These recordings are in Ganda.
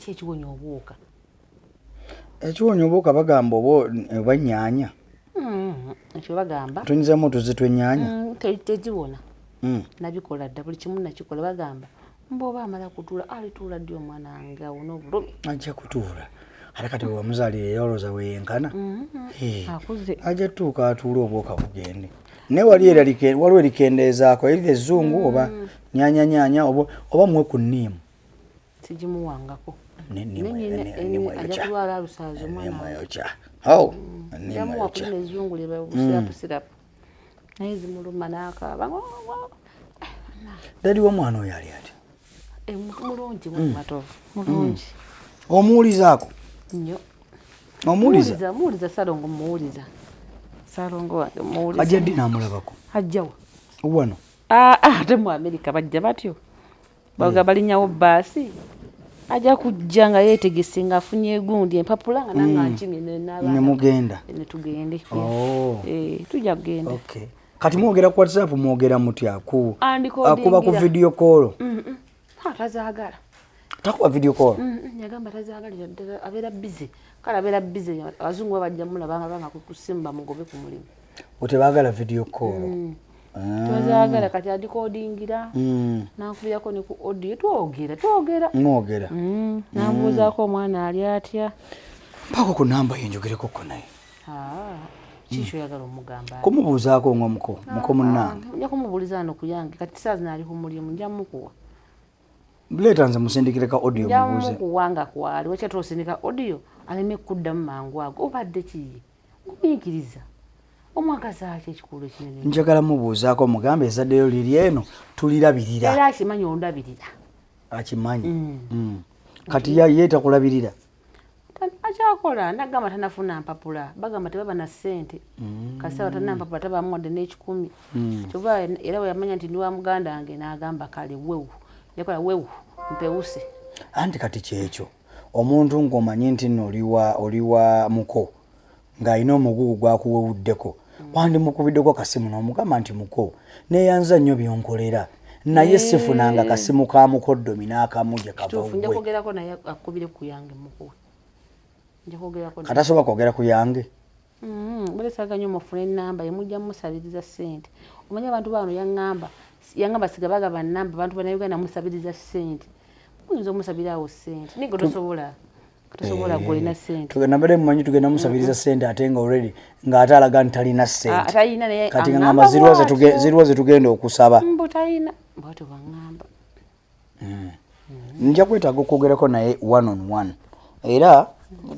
Ki ekiwonya obuwuka? Ekiwonya obuwuka bagamba oba nnyanya. Ekyo bagamba. Tunyuzamu otuzzi tw'ennyaanya? Teziwona. Nabikola dda, buli kimu nakikola. Bagamba mbu oba amala kutuula, alituula ddi omwana wange awone obulumi? Ajja kutuula. Ate kati wewamuzaalira era olowooza weyenkana? Akuze. Ajja tuuka atuule obwoka bugende. Naye wali era waliwo erikendeezaako, erira ezzungu oba nyaanya nyaanya oba muwe ku nniimu. Sigimuwangako. Nniimu Ajja eyokya. kulwala alusaaza omwana Nniimu wange. eyokya. Oh, nniimu Njamuwa eyokya. kulina ezzungu lye busirapu sirapu. Naye zimuluma n'akaaba. Dadi w'omwana oyo ali atya? Mulungi Matovu, mulungi. Omuwulizaako? Nnyo. Omuwuliza? Muwuliza Ssalongo, muwuliza. Ssalongo wange muwuliza. Ajja ddi n'amulabako? Ajjawa? Wano. Ate mu Amerika bajja batyo. Baga balinnyawo bbaasi. Ajja kujja nga yeetegese ng'afunye egundi empapula nga nange ankimye n'abaana. Ne mugenda. Ne tugende. Tujja kugenda. Okay. Kati mwogera ku WhatsApp, mwogera mutya? Andikodingira. Akuba ku video call? Tazaagala. Takuba video call? Yagamba tazaagalira ddala, abeera busy. Kale abeera busy, abazungu baba bajja mulaba nga banga ku ssimu bamugobe ku mulimu. Otebaagala video call? Tebazaagala, kati andikodingira. Nankubirako ne ku audio, twogera, twogera. Mwogera. Nambuuzaako omwana ali atya. Mpaako ku namba ye njogereko ko naye. Kiki oyagala omugamba? Kumubuuzaako ng'omuko, muko munnange. Nja kumubuuliza wano ku yange, kati saa zino ali ku mulimu, nja mukuwa. Leeta nze musindikire ka audio Nja mubuuze. mukuwa nga kwali, wakya tosindika audio aleme kuddamu mangu ago. Obadde ki? Gumiikiriza. Omwagaza ki ekikulu ekinene? Njagala mubuuzaako mugambe ezaddeyo liri eno tulirabirira. Era akimanyi ondabirira. Akimanyi. Kati ye takulabirira. Akyakola, nagamba tanafuna mpapula, bagamba tebaba na ssente. Kasita batalina mpapula tabamu wadde n'ekikumi. Kyova era bwe yamanya nti ndi wa muganda wange n'agamba kale wewu. Yakola wewu, mpewuse. Anti kati kyekyo, omuntu ng'omanyi nti nno oli wa muko, ng'alina omugugu gwakuwewuddeko, wandimukubiddeko kasimu n'omugamba nti muko, neeyanza nnyo by'onkolera, naye sifunanga kasimu ka mukoddomi n'akamu gye kava Kituufu, nja wuwe. kwogerako naye akubire ku yange mukuwe. Nja kwogerako naye. Katasobola kwogera ku yange? Bale saaga nnyo mufune ennamba ye mujja musabiriza ssente. Omanyi abantu bano yaŋŋamba siga bagaba nnamba, abantu bannayuganda musabiriza ssente. Muyinza omusabiraawo ssente, naye gwe tosobola gwe olina ssente. Tugenda mbadde mumanyi tugenda musabiriza ssente ate nga already ng'ate alaga nti talina ssente. Talina naye Kati aŋŋamba ngamba bw'atyo. ziriwa ze tugenda okusaba. Mbu talina, bw'atyo bw'aŋŋamba. Nja kwetaaga okwogerako naye one on one. Era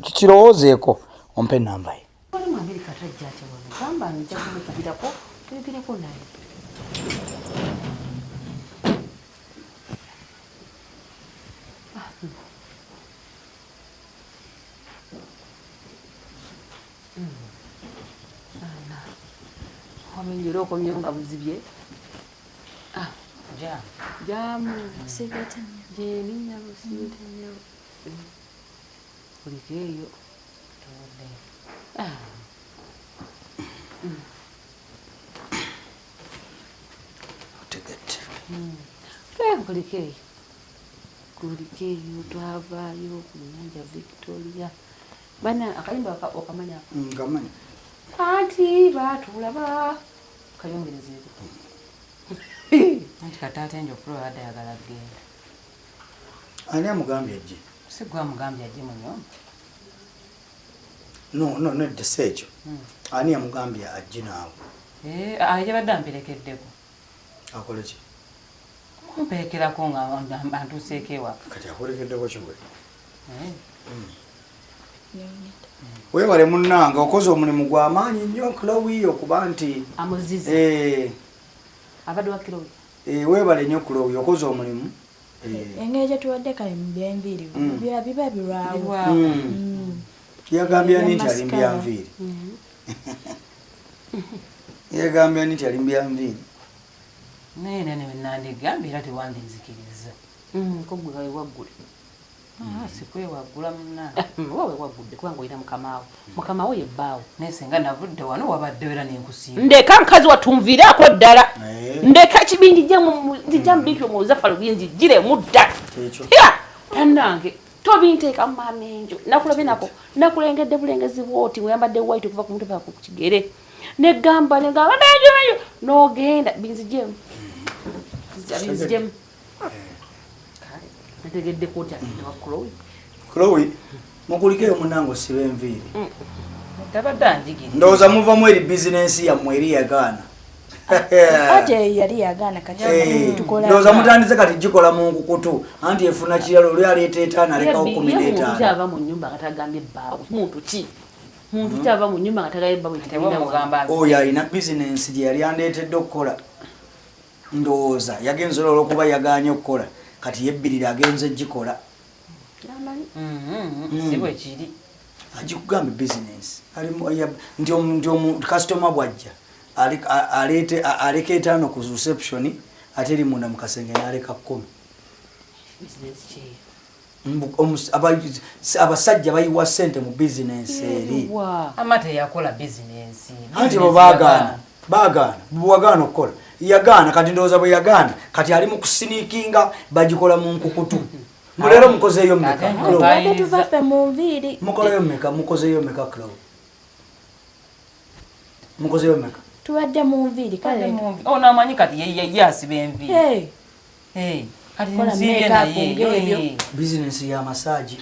kirowoozeeko ompe ennamba ye. Wali mu Amerika tajja atya wano? Gamba nja kumukubirako tuyogereko naye. Wamenye era okomyewo nga buzibye. Jaamu. Sibeeta nnyo. Gyendi nnyabo, sibeeta nnyo. Kuliko eyo. Otegedde. Kuliko eyo. Kuliko eyo twavaayo ku nnyanja Victoria. Bana akayimba okamanya? Nkamanyi. Anti baatulaba. Kayongerezeeko. Anti kataata enjo okulola abadde ayagala kugenda. Ani amugambye ajje? Si gwe amugambye ajje mu nnyumba? No, no, nedda si ekyo. Ani amugambye ajje naawe? Yabadde amperekeddeko. Akole ki? Kumperekerako nga antuuseeko ewaka. Kati akuwerekeddeko ki gwe? Weebale munnange, okoze omulimu gwa maanyi nnyo Chloe okuba nti Amuzize. Abadde wa Chloe. Weebale nnyo Chloe, okoze omulimu. Engeri gye tuwadde kale mu byenviiri, biba birwawo. Birwawo. Yagambye ani nti ali mu Mascara. byanviiri? Yagambye ani nti ali mu byanviiri? Naye nene nandigambye era tewandinzikiriza. Ko gwe wewaggule. Sikwewaggula munnange. Oba wewaggudde kubanga olina mukama wo. Mukama wo ye bbaawo. Naye singa navudde wano wabadde era nenkusiima. Ndeka mukazi watunviiraako ddala. Ndeka kibi nzijja mu bintu omwo Zafalo binzijjiremu ddala. Kyekyo. Ya, bannange. Tobinteeka mu maama enjo. Nakulabye nako, nakulengedde bulengezi bw'oti ng'oyambadde white okuva ku mutwe paka ku kigere. Negamba negamba maama enjo enjo n'ogenda binzigyemu. Binzigyemu. Nategeddeko nti agenda wa Chloe. Chloe, mukulikeyo munnange osiba enviiri. Tabadde anjigiriza. Ndowooza muvamu eri bizinensi yammwe eri yagaana. Ate yali yagaana kati tukola. Ndowooza mutandise kati gikola mu nkukutu anti efuna kirala oli aleeta etaano alekawo kumi Ye muntu n'etaano. kyava mu nnyumba nga tagambye bbaawe. Muntu ki? Muntu kyava mu nnyumba nga tagambye bbaawe nti Tewa genda wano. mugamba nze. Oyo alina bizinensi gye yali andeetedde okukola. Ndowooza yagenze olw'okuba yagaanye okukola kati yebbirira agenze gikola. Namanyi. Si bwe kiri. Agikugamba bizinensi nti kasitoma bw'ajja aleka etaano ku reception ate eri munda mu kasenge n'aleka 10. Bizinensi ki eyo? Abasajja bayiwa ssente mu bizinensi eri. Wa. Ama teyakola bizinensi. Anti bo baagaana, baagaana, bwewagaana okukola yagaana kati ndowooza bwe yagaana kati ali mu kusiniikinga bagikola mu nkukutu. Muleero mukozeeyo mmeka? Ate Chloe? Tubadde tuva ffe mu nviiri. Mukolayo mmeka? Mukozeeyo mmeka Chloe? Mukozeeyo mmeka? Tubadde mu nviiri kale. Ono amanyi kati ye asiba enviiri. Hey. Hey, kati Kola nsiibye make-up naye. ng'ebyo. Hey. Bizinensi ya massage.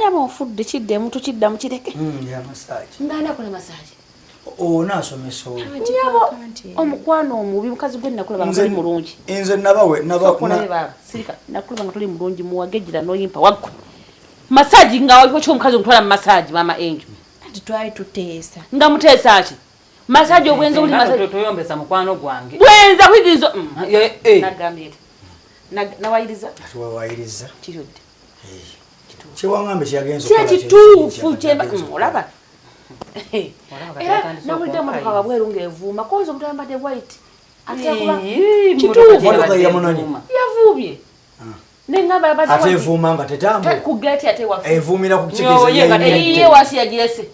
Nyama ofudde kiddemu tukiddamu kireke. Ya massage. Nga ani akola massage? Ono asomesa oyo. Nyabo omukwano omubi mukazi gwe nakulaba nga toli mulungi. Nze nabawe naba Sooka baaba sirika nakulaba nga toli mulungi muwagejjera n'oyimpa waggwe. Massage nga waliwo ki omukazi omutwala mu massage maama Angel? Anti twali tuteesa. Nga muteesa ki? Massage obwenzi obuli massage. Toyombesa mukwano gwange. Bwenza kuyigiriza. Eh. Nagambye eti. Nawayiriza. Tuwawayiriza. Kirudde. Kyewaŋŋambe kyeyagenze okukola Kyekituufu kye- kye- olaba. Olaba kati Era atandise nawulidde okumpaayiriza. emotoka wabweru ng'evuuma konza omuntu ayambadde white. Ate kuba Ee, kituufu. Motoka yamunonye. Yavuubye. Neŋŋamba yabadde Ate white. evuuma nga tetambula. Ku geeti ate waffe. Evuumira ku Nyo, ye nga kitegeeza Eyiye wasi yagirese.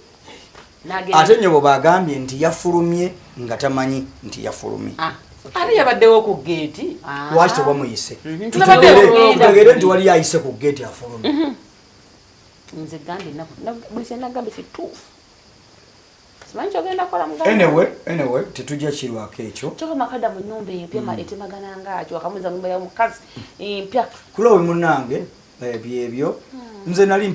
N'agenda. Ate nnyo bwe bagambye nti yafulumye nga tamanyi nti yafulumye. Ah. Ate yabaddewo ku geeti. Lwaki tebamuyise? Tubaddewo kugenda. Tutegere nti wali ayise ku geeti afulumye. Nze gambye buli kye nagambye kituufu. Simanyi ky'ogenda kukola muganda. Anyway, tetujja kirwako ekyo. Kyokka makadda mu nnyumba empya etemagana ngaakyo wakamuza mu nnyumba ya mukazi empya. Chloe munnange byebyo. Nze nali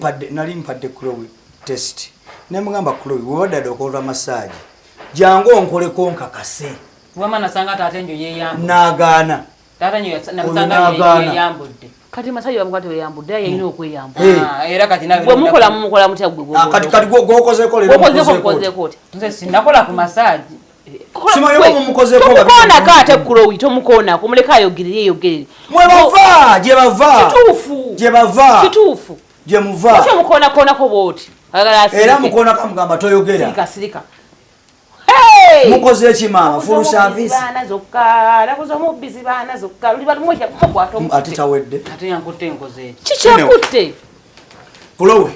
mpadde Chloe test. Ne mugamba Chloe bw'obadde adde okola massage jangu onkoleko nkakase. Wamma nasanga taata enjo yeeyambudde. N'agaana. Taata enjo Oyo namusanga n'agaana. yeeyambudde. Kati massage bamukwate weeyambudde era yalina okweyambula. Eh. Era kati nawe Bwe mukola mumukola mutya gwe gwe? Kati gw'okozeeko leero Gw'okozeeko mukozeeko mukozeeko otya? Nze sinnakola ku massage. Simanyi oba mumukozeeko oba Tomukoonako ate Chloe, tomukoonako, muleke ayogerere yeeyogerere. Mwe bava, gye bava. Kituufu. Gye bava. Kituufu. Gye muva. Lwaki omukoonako bw'oti? Ayagala asirike. Era mukoonako amugamba toyogera. Sirika, sirika. Hey! Mukoze ki maama? Full service. Baana zokka, nakoze omubbizi baana zokka. Luli balumu ekya mukwata omukutte. Ate tawedde. Ate yankutte enkoze eki. Kikyakutte. Chloe,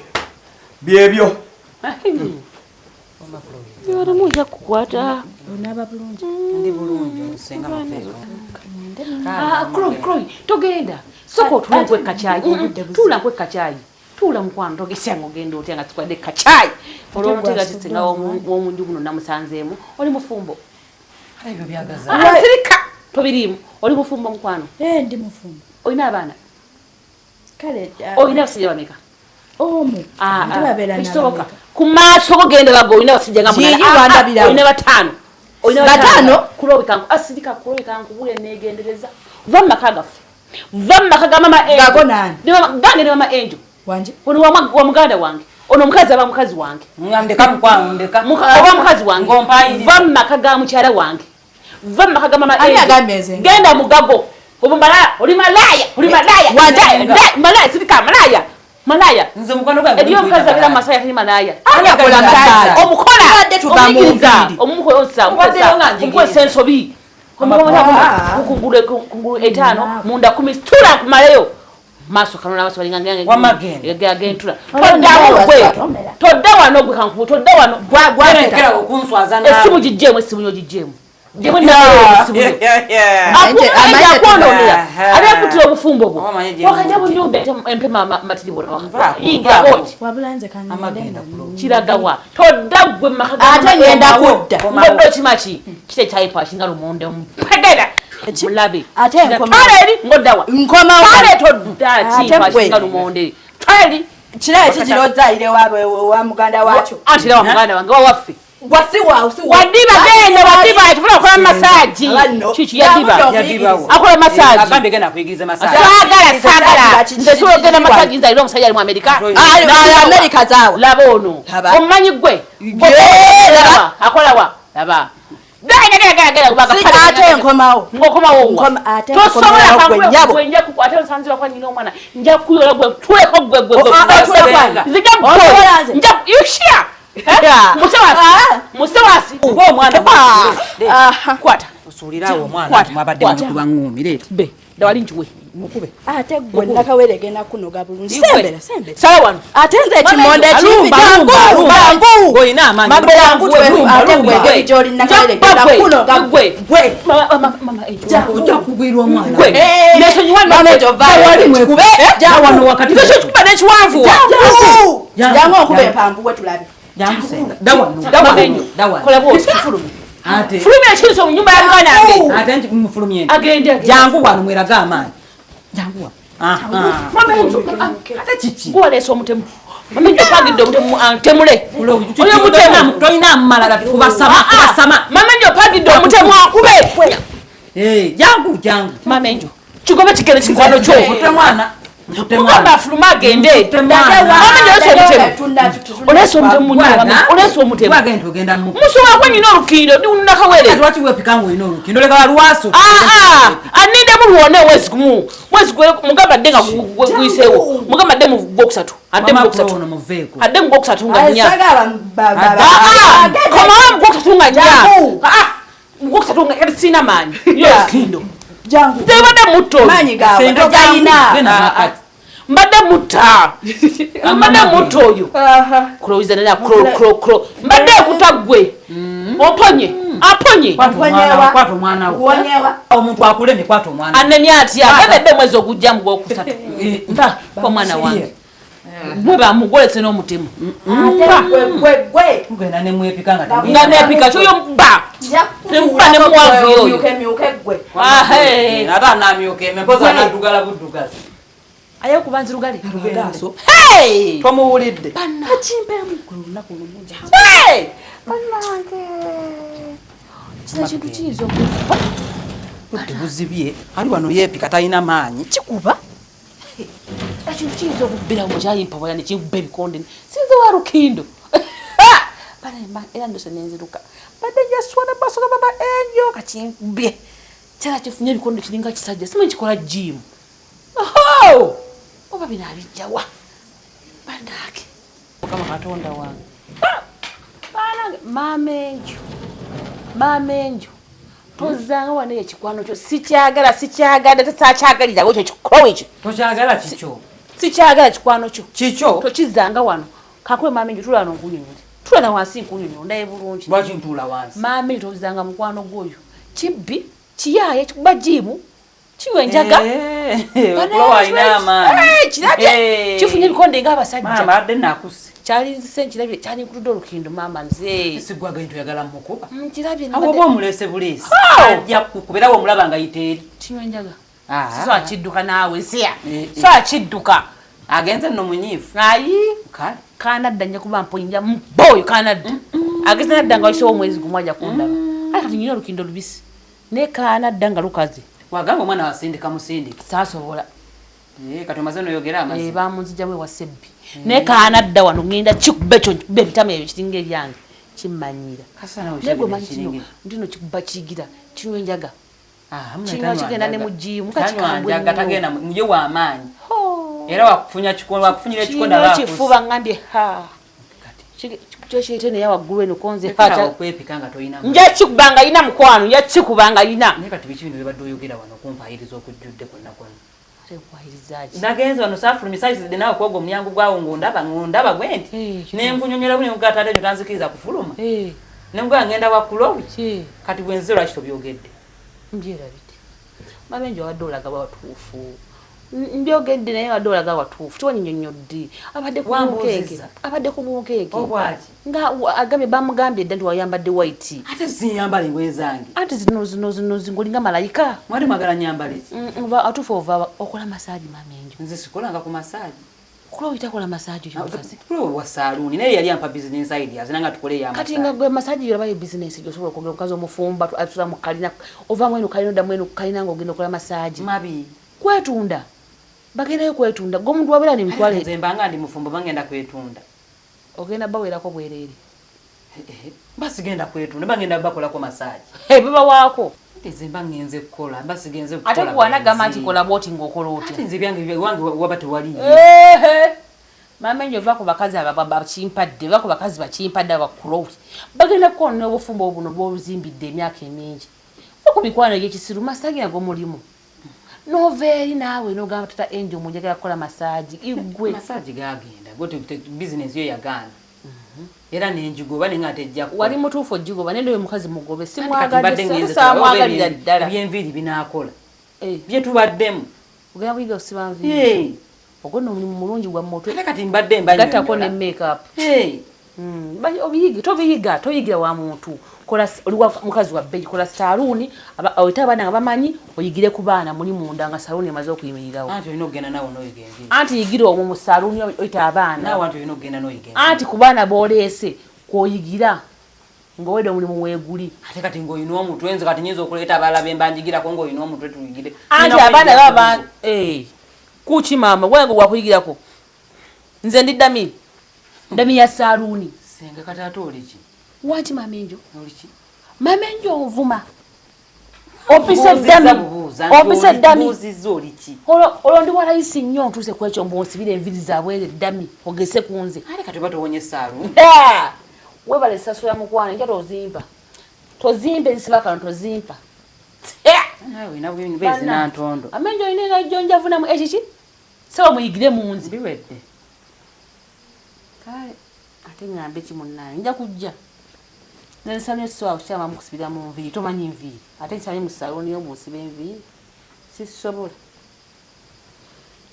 byebyo. Byolimu ojja kukwata. Onaaba bulungi. Ndi bulungi omusenga mufeeko. Chloe, Chloe, togenda. Sooka otuule nkuwe kacaayi. Tuula nkuwe kacaayi. Tuula mukwano togesa ng'ogenda otya nga tukwadde kacaayi. Olw'olutega ti singa w'omunju guno namusanzeemu. Oli mufumbo. Ebyo byagaza. Sirika tobiriimu. Oli mufumbo mukwano. Ndi mufumbo. Olina abaana? Kale, Olina abasajja bameka? Omu. Tebabeera Tekisoboka. n'abameka. Ku maaso go genda baga olina abasajja nga munana. Gigi, wandabirawo. Olina bataano. Olina Bataano? Chloe kanku, asirika Chloe kankubule neegendereza. Va mu maka gaffe. Va mu maka ga mama Angel. Gago nani? Ne mama, gange ne mama Angel. Wanje? Ono wa muganda wange. Ono omukazi aba mukazi wange. Nga ndeka mukwano, ndeka. Oba mukazi wange. Ng'ompayiriza. Va mu maka ga mukyala wange. Va mu maka ga mama Ani Angel. agambye nze? Genda mu gago. Oba malaya, oli malaya, oli malaya. Wanje? Malaya, malaya, sirika malaya. Malaya. Nze mukwano gwange Eriyo omukazi guyita abeera malaya. mu masaaya tali malaya. Ani akola massage? Omukola. Tubadde tuva mu Omuyigiriza. nviiri. Omukozesa, Obaddeyo nga njigiriza. omukozesa ensobi. Kungulu etaano, munda 10, tuula nkumaleyo. Maaso kano n'amaaso galinga Wamma genda. ag'entula. Wamma Toddamu genda. gwe. Tomera. Todda wano gwe kankubu, todda wano. Gwa- okunswaza naawe. Essimu giggyemu, essimu yo giggyemu. Ggyemu naawe essimu yo. Amanye Akwonoonera. Aha. Ate akuttira obufumbo bwo. Oba manyi gye Wakajja mujja. mu nyumba empema matiribona. Nvaako, Yingira nvaako. bw'oti. Wabula nze kangende Amagenda nga kulo. Kiragawa todda ggwe mu maka ga Ate mama ngenda wo. kudda. Mbadde okima ki kite kyayipa kinga lumonde mpegera Eki? mulabe Ate nkoma- Twala eri ng'oddawa Nkomawo. Twala todda Ate kipa ggwe. kinga lumonde twala eri Kiraba kigira ozaayire waabwe wa muganda waakyo. anti era wa muganda wange wawaffe Gwa si waawo, si waawo. Wadiba genda wadiba tufuna akola masaagi Abanno. kiki yadiba Yamudde Yadibawo. Akola massage. Agambye genda kuyigiriza massage. Saagala saagala Kiki- nze sobola okugenda kiki- masaagi nze alina omusajja ali mu Amerika. Ah, N'alaba. Amerika zaawa. Laba ono Laba. omumanyi gwe Ye, laba. Akola wa laba Genda, genda, genda, genda, kubanga Si kale- ate nkomawo. Ng'okomawo wa? Ate Tosobola nkomawo gwe kankuwe- nnyabo. gwe nja kuku- ate nsanzira kwa nnyina omwana nja kuyola gwe tuleko gwe gwe gwe. Oh, ah, otula kwange. Nze nja Osobola kukola. nze? Nja you share. Yeah. Musewasi. Ah. Musewasi. Kuba omwana Aha. Kwata. osuulirawo omwana Kwata, mwabadde kwata. mukuba ŋŋumi leeta. Be, dawali nkiwe. Mukube. Ate gwe nakawere genda kunoga bulungi. Igwe. Sembera, sembera. Sala wano. Ate nze ekimonde Alumba, ekibi alumba, jangu, alumba. jangu. Ng'olina amaanyi. Mambo yangu Lumba, twe- ate lumba. gwe engeri gy'oli nakawere Nja genda gwe, kunoga gwe. gwe. Mama, mama, mama, eh, Jangu. Ojja kugwirwa omwana. Gwe. Eh, Nesonyiwa mama nno. ekyo vaayo. Wali mwe- Kube, jangu. Wano wakati. Nze kikuba n'ekiwanvu wa. Jangu. Jangu. Jangu okube Jangu. empanvu tulabe. Jangu senga. Dda wano, dda Mama wano, enyo. dda wano. Kola bw'oti, fulumya. Ate Fulumya ekintu mu nnyumba ya muganda wange. ate nti mufulumye nti. Agende, agende. Jangu wano mwerage amaanyi. Jangu wano. Aha. Mama enyo. Ate kiki? Gwe waleese omutemu. Mama enyo opangidde omutemu antemule. Oyo omutemu. Tolina malala kubasama kubasama. Mama enyo opangidde omutemu akube. Eh, jangu jangu. Mama enyo. Kigobe kigere kikwano kyo. Mute mwana. Mute Mugamba mwana. afulume agende. Mute mwana. Mama enyo oleese omutemu. Oleese omutemu mu nnyumba. Gwana. Oleese omutemu. Gwagenda ogenda mu. Musobola kuba nnyina olukindo ndi nakawere. Lwaki weepika ng'olina olukindo leka lwaso. Ah, ah, anindemu lwona omwezi gumu mwezi gwe mugamba adde nga guyiseewo mugamba adde mu gwokusatu adde mu Mama gwokusatu ono muveeko. adde mu gwokusatu nga Aye, nnya sagala ba- Ah, ah, Agende. komawo mu gwokusatu nga nnya Jangu. Ah, ah, mu gwokusatu nga kati sirina maanyi yo olukindo Jangu. nze mbadde mutta oyo Maanyi gaawe Senga jangu. togalina. Genda Ah, ah. makati. Mbadde mutta mbadde mutta oyo Aha. kulowiza nera kro kro kro mbadde ekuta ggwe oponye aponye Kwata omwana wo, kwata omwana wo. Nkuwonyewa. Omuntu akulemye kwata omwana wo. anemye atya agenda omwezi ogujja mu gwokusatu Eh, mpa omwana wange gwe bamugoletse n'omutemu Ate gwe gwe gwe. Mugenda ne mwepika nga nga nepika kyoyo mba Nja Nemkuba ne muwanvu yoyo. Myuke myuke gwe. Ahe. Ate anaamyuka empozi anaddugala buddugazi. Aye okuba nzirugale. Lugaaso. Hey! Tomuwulidde. Akimpeemu gwe olunaku lumu. Hey! Bannange. Kino ekintu kiyinza okuba. Budde buzibye ali wano yeepika talina maanyi. Kikuba. Ekintu kiyinza okubbira mu kyayimpa bwala ne kinkuba ebikonde. Sinze wa lukindo. Bana era ndose nenziruka. Badde njaswana basoka baba enjo kakinkubye. Kyala kifunye ebikonde kiringa kisajja. Simanyi kikola gym. Oho! Oba bino abijjawa. Bannange. Mukama Katonda wange. Bannange, maama enjo. Maama enjo. Tozanga wano ekikwano kyo sikyagala sikyagala tesakyagalirawo ekyo kikolo ekyo Tokyagala kikyo. sikyagala kikwano kyo Kikyo. tokizanga wano kakwe maama enjo tula wano nkunyonyole tula na wansi nkunyonyole ndaye bulungi Lwaki ntuula wansi? maama enjo tozanga mukwano gwoyo kibbi kiyaaye kikuba jiimu kinywa enjaga Eh, okulowa alina amaanyi. Eh, kirabye Eh. kifunye ebikonde ng'abasajja Maama adde nakusse. kyalinzise nkirabye kyalinkutudde olukindo maama nze Sigwaga nti oyagala mukuba. nkirabye Awo oba omulese buleesi. Ajja kukubera omulaba nga yita eri. kinywa enjaga Ah. sisobola kidduka naawe siya Eh, eh. sobola kidduka Agenze nno munyiivu. ayi Kale. kanadda nja kuba mponya mboyo kanadda ageze nadda nga wayisewo omwezi gumu ajja kundaba aye kati nyina olukindo lubisi naye kanadda nga lukaze Wagamba omwana wasindika musindike. saasobola Eh, kati omaze n'oyogera Eh, amazima. bamunzijamu ewa sebbi naye kanadda wano ngenda kikuba ekyo nkikuba ebitama ebyo kiringa ebyange kimmanyiira Kasa nawe naye gwe kyabadde manyi kino kiringa. ntino kikuba kiyigira kinywa enjaga Ah, muna Kinywa tanywa kigenda ne njaga. mu gym, Tanywa kakikambwe njaga, nnyo. tagenda ye w'amaanyi. Era wakufunya kikonde, wakufunyira ekikonde kinywa aba kifuba akusse. ngambye ha Kati. kyokiyite naye waggulu eno konze Lekera okwepika nga tolina maanyi. nja kikuba nga yina mukwano nja kikuba nga yina Naye kati biki bino byobadde oyogera wano okumpayiriza okujjudde kwonna kwonna? Ate nkwayiriza ki? Nagenze wano saafulumye saayizidde naawe kwoga omulyango gwawo ng'ondaba ng'ondaba bwe nti. Eh, kituufu. Ne nkunyonyola bwe ne nkugamba taata ekyo tanzikiriza kufuluma. Eh, Ne nkugamba ngenda wa Kulowi. ki? Kati bwe nzize lwaki tobyogedde? Mbyerabidde. Maama enjo wadde olaga bwatuufu. Mbyogedde naye wadde olaga watuufu tiwanyinyonnyodde abadde ku bunkenke abadde ku bunkenke nga agambye bamugambye dda nti wayambadde white ate sinyambala engoye zange anti zino zino zino zingolinga malayika mwali mwagala nyambala eki atuufu ova okola masaagi mama enjo nze sikolanga ku masaagi Chloe takola massage oyo mukazi. Chloe wa saloon naye yali ampa business ideas nanga tukole ya massage. Kati nga gwe massage yo labayo business yo sobola kwogera omukazi omufumba atula mu kalina ova mwenu kalina odda mwenu kalina ng'ogenda okola massage. Mabi. Kwetunda. Bagendayo kwetunda. Gwe omuntu wabeera ne mitwalo. Nze mbanga ndi mufumbo bangenda kwetunda. Ogenda bawerako bwereere. Mba sigenda kwetunda bagenda bakolako massage. Hey, babawaako. Nze mba ngenze kukola mba sigenze kukola. Ate kuwana gamba nti kola bwoti ng'okola otya. Ate nze byange wange waba tewali. Ehe. Mama enjo va ku bakazi aba bakimpadde va ku bakazi bakimpadde abakulowi bagenda kukoona obufumbo obuno bw'obuzimbidde emyaka emingi. Va ku mikwano egy'ekisiru masaagi nago mulimu. Nova eri naawe n'ogamba tata Angel mu njagala kukola masaagi igwe. Masaagi gagenda gwe bizinensi yo yagaana. Era nenjigoba naye nga tejja wali mutuufu ojigoba naye ndoyo mukazi mugobe simwagadde samwagalira ddala ebyenviiri binaakola eh. byetubaddemu ogenda kuyiga kusiba nviiri ogwo nno omulimu mulungi gwa mutwe ate kati mbadde mbagattako ne make up obiyige tobiyiga toyigira wa muntu kola oli wa mukazi wa bbeeyi kola saluuni oyite abaana nga bamanyi oyigire ku baana muli munda nga saluuni emaze okuyimirirawo anti olina okugenda nawe n'oyiga enviiri anti yigira omwo mu saluuni oyite abaana naawe anti olina okugenda n'oyiga enviiri anti ku baana b'oleese kw'oyigira ng'owedde omulimu weeguli ate kati ng'olina omutwe nze kati nyinza okuleeta abalala be mbanjigirako ng'olina omutwe tuyigire anti abaana baba eh, kuki maama gwange gwakuyigirako nze ndi dami dami ya saluuni senga kati ate oliki wanti mama enjo mama enjo onvuma opise dami opise dami olwo ndi walayisi nnyo ntuuse ku ekyo mbu onsibire enviri zabwere dami ogese ku nze webale sasula mukwano nja tozimpa tozimpa ezisiba kano tozimpa amenjo olina engajjo njavunamu ekiki saba muyigire mu nze biwedde kale ate ŋŋambe ki munnange nja kujja nze nsabye sisobola kukyama mukusibira mu nviiri tomanyi nviiri ate nkyali mu saluuni yo bunsiba enviiri sisobola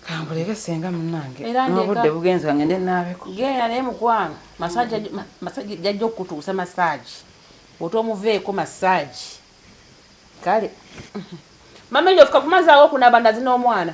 kambuleke senga munnange n'obudde bugenze kangende naabeko genda naye mukwano masaji jajja okukutuusa masaagi bw'otomuveeko masaagi kale mama enjofuka kumazi awo okunaaba ndazi n'omwana.